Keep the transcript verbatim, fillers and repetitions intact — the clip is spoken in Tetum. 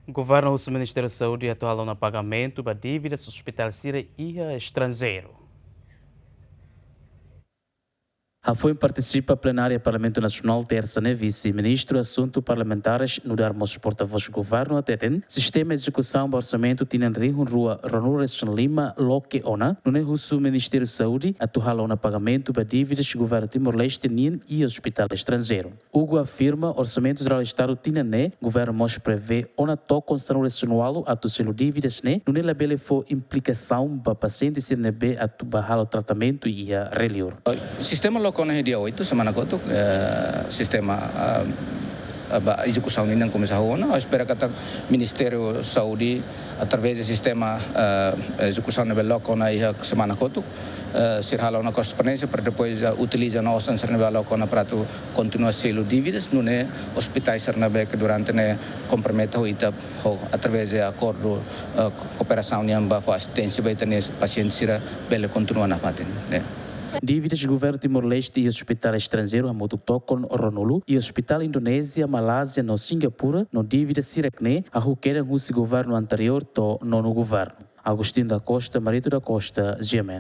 Governu husu Ministériu Saúde atu halo ona pagamentu ba dívidas ospitál sira iha estranjeiru. Hafoin partisipa plenária Parlamentu Nasionál Tersa ne'e, Vise-Ministru Asuntu Parlamentares nu'udar mós portavós Governu hateten, sistema ezekusaun ba orsamentu tinan rihun rua ruanulu resin lima loke ona, nune'e husu Ministériu Saúde atu halo ona pagamentu ba dívidas Governu Timor-Leste nian iha ospitál estranjeiru. Hugo afirma, Orsamentu Jerál Estadu tinan ne'e, Governu mós prevee ona tokon sanulu resin ualu atu selu dívidas ne'e, nune'e labele fó implikasaun ba pasiente sira ne'ebé atu bá halo tratamentu iha rai-liur. Sistema loke ona iha dia oito, semana kotuk, eh, sistema, eh, eh, ba ezekusaun nian komesa hahú ona, ha'u espera katak Ministériu Saúde, através de sistema, eh, ezekusaun ne'ebé loke ona iha semana kotuk, eh, sira halo ona korrespondiénsia para depois, eh, utiliza ona osan sira ne'ebé loke ona para atu kontinua selu dívidas, nune'e ospitál sira ne'ebé ke durante ne'e kompromete ho ita ho através de akordu, eh, kooperasaun nian bá fó asisténsia ba ita-nia pasiente sira bele kontinua nafatin ne'e. Dívidas Governu Timor-Leste iha ospitál estranjeiru hamutuk tokon ruanulu, iha ospitál Indonézia, Malázia no Singapura, no dívidas sira-ne'e hahú kedan husi governu anteriór to'o nonu governu. Agostinho da Costa, Marito da Costa, G M N.